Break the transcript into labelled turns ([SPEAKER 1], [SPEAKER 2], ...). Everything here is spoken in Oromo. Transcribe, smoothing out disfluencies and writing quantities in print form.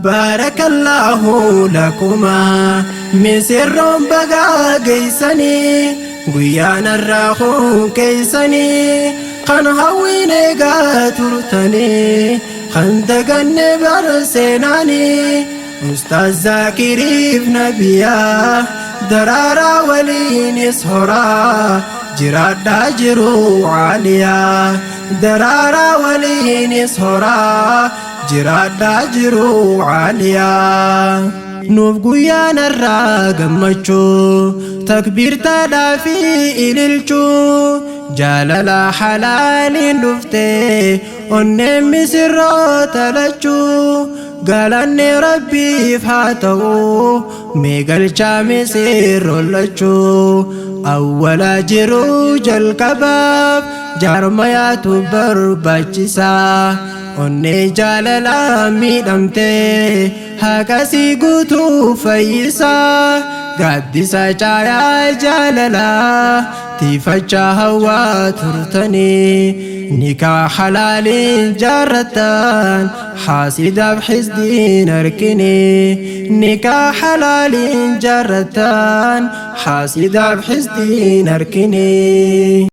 [SPEAKER 1] Baarakallaahu lakumaa misirroon bagaa geeysanii guyyaan har'aa kun keeysanii kan hawwiin eegaa turtanii kan daganne bar seenaanii Ustaaz Zaakiriif Nabiyaa daraaraa waliinis horaa jiraadhaa jiru caaliyaa daraaraa waliinis horaa jiraadhaa jiru caaliyaa. Nuuf guyyaan har'aa gammachuu takbiirtaadhaa fi ililchuu jaalala halaaliin dhufte onneen misirroota lachuu galanni rabbiif haa ta'u mee galchaa misirroon lachuu awwala jiruu jalqabaaf jaarmayaatu barbaachisaa onnee jaalalaa miidhamte haqasii guutuu fayyisaa gaaddisa caayaa jaalalaa tiifachaa hawwaa turtanii nikaa halaaliin jaarrattan haasidaaf xisdiin arkinii nikaa halaaliin jaarrattan haasidaaf xisdiin arkinii.